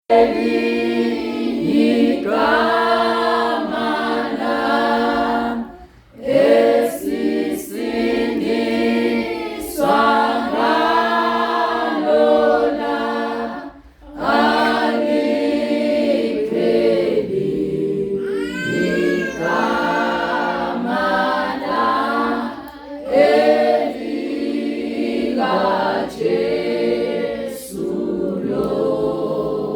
Igama lam esisindiswa ngalo la alipheli igama lam elikaJesu lodwa.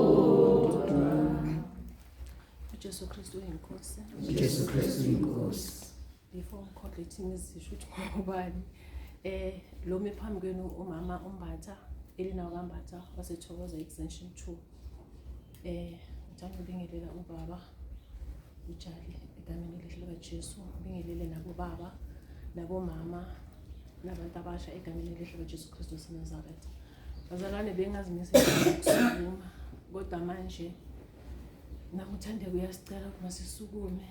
UJesu Kristu uyinkosi. uJesu Kristu inkosi. Before ngikhohle ithi ngizisho ukuthi ngubani. Lo mi phambi kwenu umama uMbatha, Elina kaMbatha waseThokoza Extension 2. Ngithanda ukubingelela ubaba uJali egameni elihle likaJesu, ngibingelele nabobaba nabomama nabantu abasha egameni elihle likaJesu Kristu waseNazaretha. Bazalwane, bengazimisela ukusukuma kodwa manje nakuThandeka uyasicela ukuthi masisukume.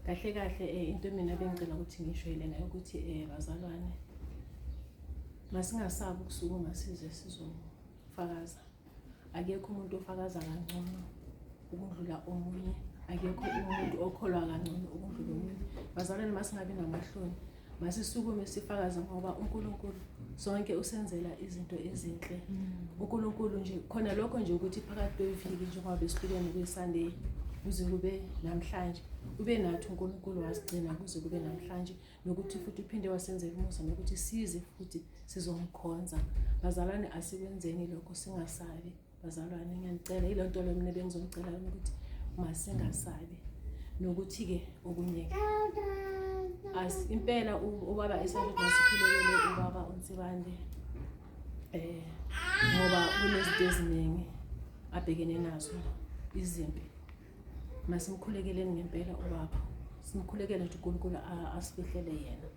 Kahle kahle into mina bengicela ukuthi ngisho yilena ukuthi bazalwane masingasabi ukusukuma size sizofakaza. Akekho umuntu ofakaza kangcono ukudlula omunye, akekho umuntu okholwa kangcono ukudlula omunye. Bazalwane, masingabi namahloni, masisukume sifakaze ngoba uNkulunkulu sonke usenzela izinto ezinhle. uNkulunkulu nje khona lokho nje ukuthi phakathi kweviki njengoba besihlukene kwi-Sunday kuze kube namhlanje ube nathi uNkulunkulu wasigcina kuze kube namhlanje, nokuthi futhi uphinde wasenzela umusa nokuthi size futhi sizomkhonza. Bazalwane, asikwenzeni lokho singasabi. Bazalwane, ngiyanicela, yile nto le mina bengizomcela yona ukuthi masingasabi. Nokuthi-ke okunye-ke as impela ubaba esasho ukuthi masikhulekele ubaba uNsibande ngoba kunezinto eziningi abhekene nazo, izimpi. Masimkhulekeleni ngempela ubaba, simkhulekele nje uNkulunkulu asifihlele yena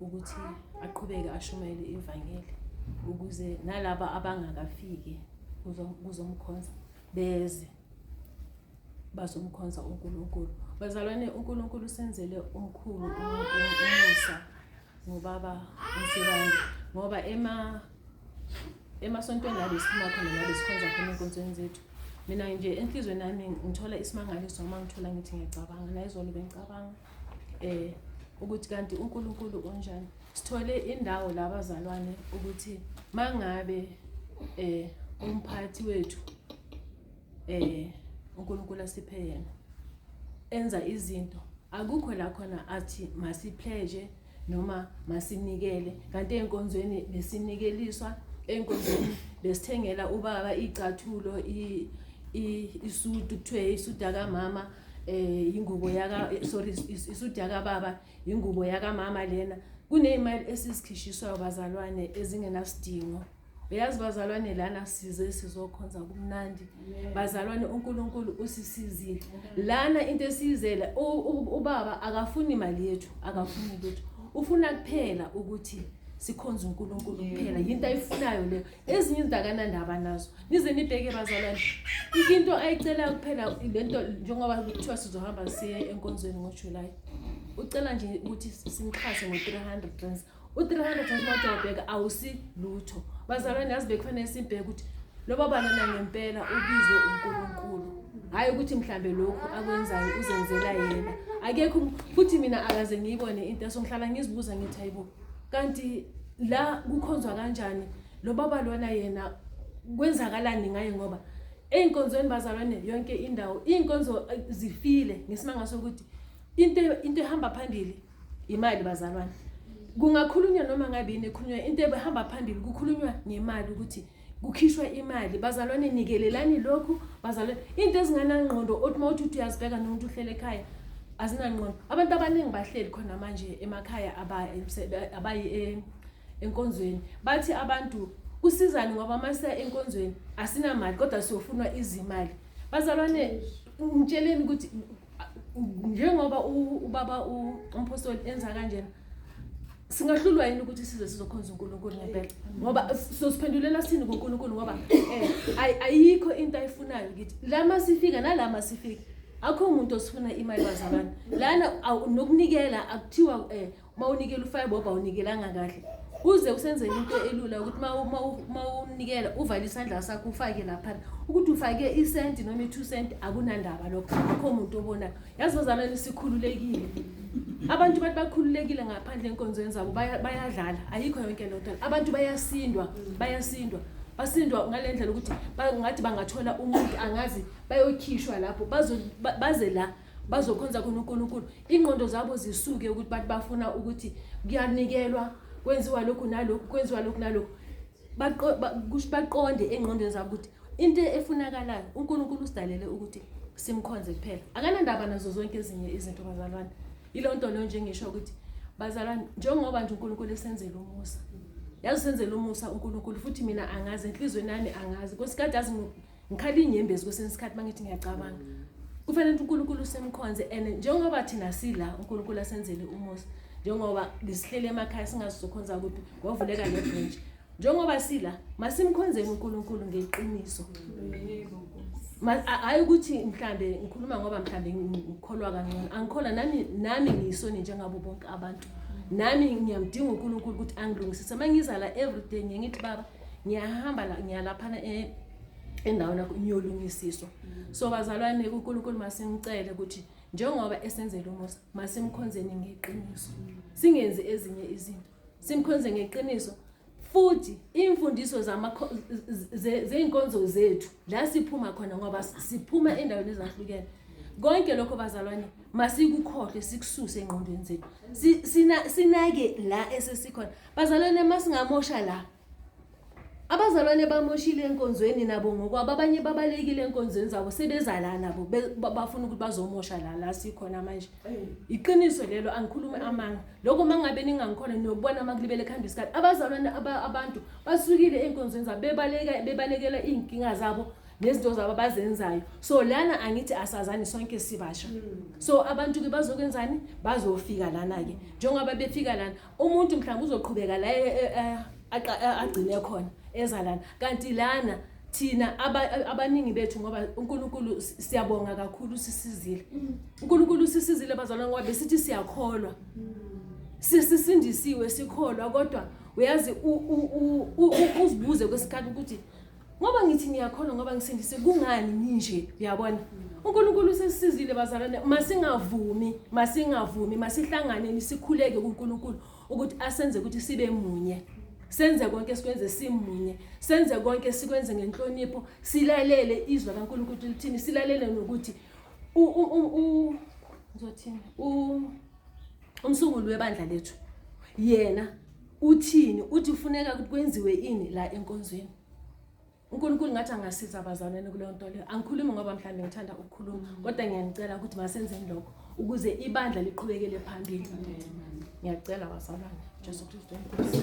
ukuthi aqhubeke ashumayele ivangeli ukuze nalaba abangakafiki kuzomkhonza beze bazomkhonza uNkulunkulu. Bazalwane, uNkulunkulu usenzele omkhulu umusa ngobaba uNsibande, ngoba emasontweni la besiphuma khona, la besikhonza khona enkonzweni zethu, mina nje enhliziyweni yami ngithola isimangaliso uma ngithola ngithi ngiyacabanga, nayizolo bengicabanga ukuthi kanti uNkulunkulu onjani. Sithole indawo la bazalwane ukuthi mangabe umphathi wethu uNkulunkulu asiphe yena enza izinto, akukho la khona athi masipledge noma masinikele, kanti ey'nkonzweni besinikeliswa, ey'nkonzweni besithengela ubaba iy'cathulo, isudu, kuthiwe isudu yakamama, ingubo yaka, sorry, isudu yakababa, ingubo yakamama lena. Kuney'mali esizikhishiswayo bazalwane ezingenasidingo. Uyazi bazalwane, lana size sizokhonza kumnandi. Bazalwane, uNkulunkulu usisizile lana. Into esiyizele, ubaba akafuni imali yethu, akafuni lutho, ufuna kuphela ukuthi sikhonze uNkulunkulu kuphela. Yinto ayifunayo leyo, ezinye izinto akanandaba nazo. Nize nibheke bazalwane, into ayicela kuphela lento, njengoba kuthiwa sizohamba siye enkonzweni ngoJuly, ucela nje ukuthi simxhase ngo-300 rands. U-300 rands uma uyabheka awusilutho bazalwane. Yazi bekufanele sibheke ukuthi lo baba lona ngempela ubizwe uNkulunkulu, hhayi ukuthi mhlambe lokhu akwenzayo uzenzela yena. Akekho futhi, mina akaze ngiyibone into eso. Ngihlala ngizibuza ngithi hayibo, kanti la kukhonzwa kanjani? Lo baba lona yena kwenzakalani ngaye? Ngoba ey'nkonzweni bazalwane, yonke indawo iy'nkonzo zifile ngesimanga sokuthi into ehamba phambili imali. Bazalwane, kungakhulunywa noma ngabe yini ekhulunywa, into ehamba phambili kukhulunywa ngemali, ukuthi kukhishwa imali. Bazalwane, nikelelani lokhu bazalwane. Into ezinganangqondo othi uma uthi uyazibheka nomuntu uhlele ekhaya azinangqondo. Abantu abaningi bahleli khona manje emakhaya, abayi enkonzweni. Bathi abantu kusizani ngoba masiya enkonzweni asinamali kodwa siyofunwa izimali. Bazalwane, ngitsheleni ukuthi njengoba ubaba umpostoli enza kanjena, singahlulwa yini ukuthi size sizokhonza uNkulunkulu ngempela? Ngoba sosiphendulela sini kuNkulunkulu? Ngoba ayikho into ayifunayo kithi la masifika nala masifika. Akho umuntu osifuna imali bazalwane lana. Nokunikela akuthiwa uma unikela u-5 bob awunikelanga kahle. Uze usenzele into elula ukuthi uma unikela uvale isandla sakho ufake laphana, ukuthi ufake isenti noma i-2 cent, akunandaba lokho, akho muntu obonayo. Yazi bazalwane, sikhululekile. Abantu bathi bakhululekile ngaphandle enkonzweni zabo, bayadlala, ayikho yonke loo nto. Abantu bayasindwa, bayasindwa, basindwa ngale ndlela ukuthi ngathi bangathola umuntu angazi bayokhishwa lapho, baze la bazokhonza khona uNkulunkulu. Ingqondo zabo zisuke ukuthi bathi bafuna ukuthi kuyanikelwa, kwenziwa lokhu nalokhu, kwenziwa lokhu nalokhu. Baqonde engqondweni zabo ukuthi into efunakalayo, uNkulunkulu usidalele ukuthi simkhonze kuphela, akanandaba nazo zonke ezinye izinto bazalwane. Yilo nto leyo nje ngisho ukuthi bazalwane, njengoba nje uNkulunkulu esenzele umusa, yazi usenzele umusa uNkulunkulu, futhi mina angazi enhliziyweni yami, angazi kwesikhathi, yazi ngikhala inyembezi kwesinye isikhathi mangithi ngiyacabanga, kufanele ukuthi uNkulunkulu simkhonze. And njengoba thina sila, uNkulunkulu asenzele umusa, njengoba besihlele emakhaya singazi sizokhonza kuphi, kwavuleka le branch. Njengoba sila, masimkhonzeni uNkulunkulu ngeqiniso. Hayi ukuthi mhlambe ngikhuluma ngoba mhlambe ngikholwa kancane, angikholwa nami ngiyisoni njengabo bonke abantu. Nami ngiyamdinga uNkulunkulu ukuthi angilungisise. Uma ngiza la everyday ngiye ngithi, Baba, ngiyahamba la, ngiyalaphana endaweni yakho, ngiyolungisiswa. So bazalwane, uNkulunkulu masimcele ukuthi njengoba esenzele umusa, masimkhonzeni ngeqiniso, singenzi ezinye izinto, simkhonze ngeqiniso. Futhi imfundiso zey'nkonzo zethu la siphuma khona, ngoba siphuma endaweni ezahlukene, konke lokho bazalwane masikukhohlwe, sikususe engqondweni zethu, sinake la esesikhona bazalwane. Masingamosha la, abazalwane bamoshile enkonzweni nabo ngokwabo, abanye babalekile enkonzweni zabo, sebeza la nabo, bafuna ukuthi bazomosha la sikhona manje. Iqiniso lelo, angikhulumi amanga. Lokho uma ngabe ningangikholwa, niyokubona uma kulibele kuhamba isikhathi. Abazalwane, abantu basukile enkonzweni zabo, bebaleka, bebalekela iy'nkinga zabo nezinto zabo abazenzayo. So lana angithi asazani, sonke sibasha. So abantu-ke bazokwenzani? Bazofika lana-ke. Njengoba befika lana, umuntu mhlawumbe uzoqhubeka la agcine khona eza lana, kanti lana thina abaningi bethu, ngoba uNkulunkulu siyabonga kakhulu, sisizile uNkulunkulu, sisizile bazalwane, ngoba besithi siyakholwa, sisindisiwe, sikholwa, kodwa uyazi uzibuze kwesikhathi ukuthi ngoba ngithi ngiyakholwa, ngoba ngisindisiwe, kungani nginje? Uyabona, uNkulunkulu usesizile bazalwane. Masingavumi, masingavumi, masihlanganeni, sikhuleke kuNkulunkulu ukuthi asenze ukuthi sibe munye, senze konke sikwenze simunye, senze konke sikwenze ngenhlonipho, silalele izwi kaNkulunkulu lithini, silalele nokuthi ngizothini, umsunguli webandla lethu yena uthini, uthi kufuneka ukuthi kwenziwe ini la enkonzweni. uNkulunkulu ngathi angasiza abazalwane kuleyo nto leyo. Angikhulumi ngoba mhlawumbe ngithanda ukukhuluma, kodwa ngiyanicela ukuthi masenzeni lokho ukuze ibandla liqhubekele phambili. Ngiyacela bazalwane, Jesu Kristu inkosi.